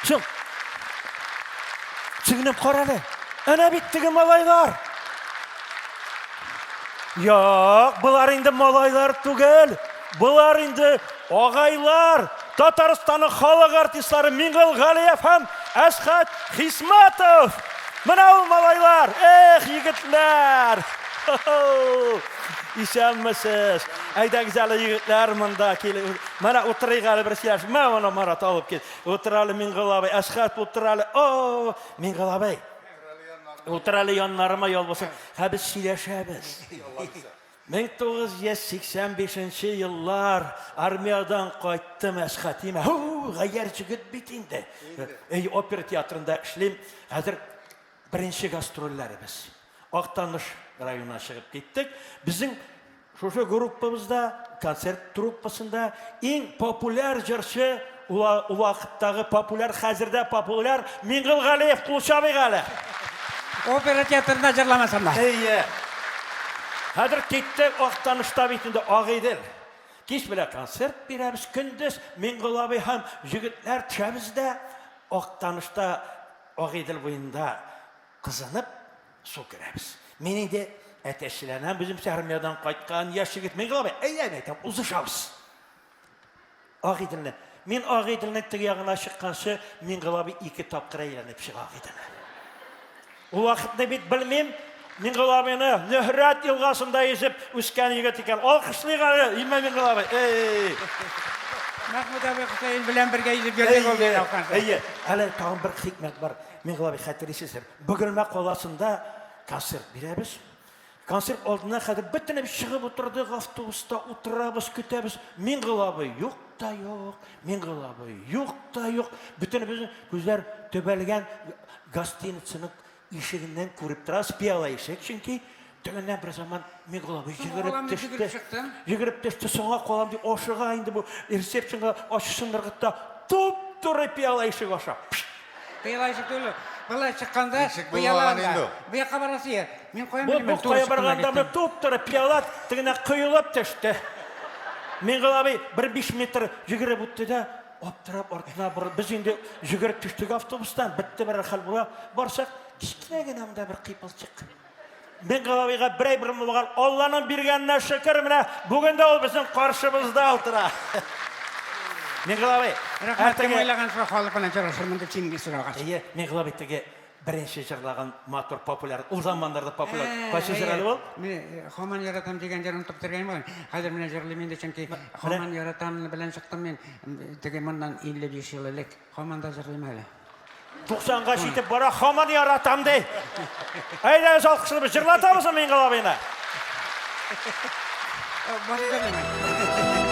Соң, сеңлем, кара әле. Әнә бит теге малайлар. Юк, болар инде малайлар түгел. Болар инде агайлар. Татарстанның халык артистлары Миңгол Галиев һәм Әсхәт Хисматов. Менә ул малайлар. Эх, егетләр. Исәнмесез. Әйдәгез әле, егетләр, монда килеп. Менә утырыйк әле бер сөйләшеп. Мә моны, Марат, алып кил. Утыр әле, Миңгол абый. Әсхәт, утыр әле. О, Миңгол абый. Утыр әле яннарыма ялбасын. Ә без сөйләшәбез. 1985 еллар армиядән кайттым Әсхәтимә. Һу, гаярь җегет бит инде. Әй, опера театрында эшлим. Хәзер беренче гастрольләребез. Актаныш районына чыгып киттек. Безнең шушы группабызда, концерт труппасында иң популяр җырчы ул вакыттагы популяр, хәзер дә популяр Миңгол Галиев, кул чабыйк әле. Опера театрында җырламасам да. Әйе. Хәзер киттек Актанышта бит инде Агыйдел. Кич белән концерт бирәбез, көндез Миңгол абый һәм җегетләр төшәбез дә Актанышта Агыйдел буенда кызынып су керәбез. Мин инде әтәчләнәм, үземчә армиядән кайткан яшь егет. Миңгол абый, әйдә, әйтәм, узышабыз. Агыйделне. Мин Агыйделнең теге ягына чыкканчы, Миңгол абый ике тапкыр әйләнеп чыга Агыйделне. Ул вакытны бит белмим, Миңгол абыйны Нөһрәт елгасында йөзеп үскән егет икән. Алкышлыйк әле, имә Миңгол абый. Эй! Мәхмүт абый Хөсәен белән бергә йөзеп йөрдек ул дигән алканчы. Әйе, әле тагын бер хикмәт бар. Миңгол абый, хәтерлисездер. Бөгелмә каласында концерт бирәбез. Концерт алдына хәзер бөтенебез чыгып утырдык, автобуста утырабыз, көтәбез. Миңгол абый юк та юк, Миңгол абый юк та юк. Бөтенебезнең күзләр төбәлгән гостиницаның ишегеннән күреп торабыз, пыяла ишек чөнки. Тегеннән бер заман Миңгол абый йөгереп төште. Йөгереп төште, соңга калам дип ашыга инде бу ресепшнга ачышын ыргытта туп-туры пыяла ишек аша. Пыяла ишек түгел. Болай чыкканда Ишек пыяла булмаган инде анда. ул. Бу якка барасы я. Мин каян Бу белим, бу мин туры кая чыктым да барганда киттем. менә туп-туры пыяла тегенә коелып төште. Миңгол абый бер 5 метр йөгереп үтте дә, аптырап артына борылып, без инде йөгереп төштек автобустан, бетте берәр хәл була. Барсак, кечкенә генә монда бер кыйпылчык. Миңгол абыйга бер әйбер булмаган, Алланың биргәненә шөкер, менә бүген дә ул безнең каршыбызда утыра. Миңгол абый, Рәхмәт, кем теге уйлаган шул халык белән очрашырмын дип син сорагач. Әйе, Миңгол абый теге беренче җырлаган матур популяр, ул заманнарда популяр. Кайсы җыр әле ул? Мин Хаман яратам дигән җырны онытып бетергәнем бар. Хәзер менә җырлыйм инде, чөнки Хаман яратам белән чыктым мин теге моннан 55 ел элек. Хаман да җырлыйм әле. 90-га җитеп бара, хаман яратам ди. Әйдәгез алкышлыйбыз, җырлатабызмы Миңгол абыйны? Башы җырлыйм.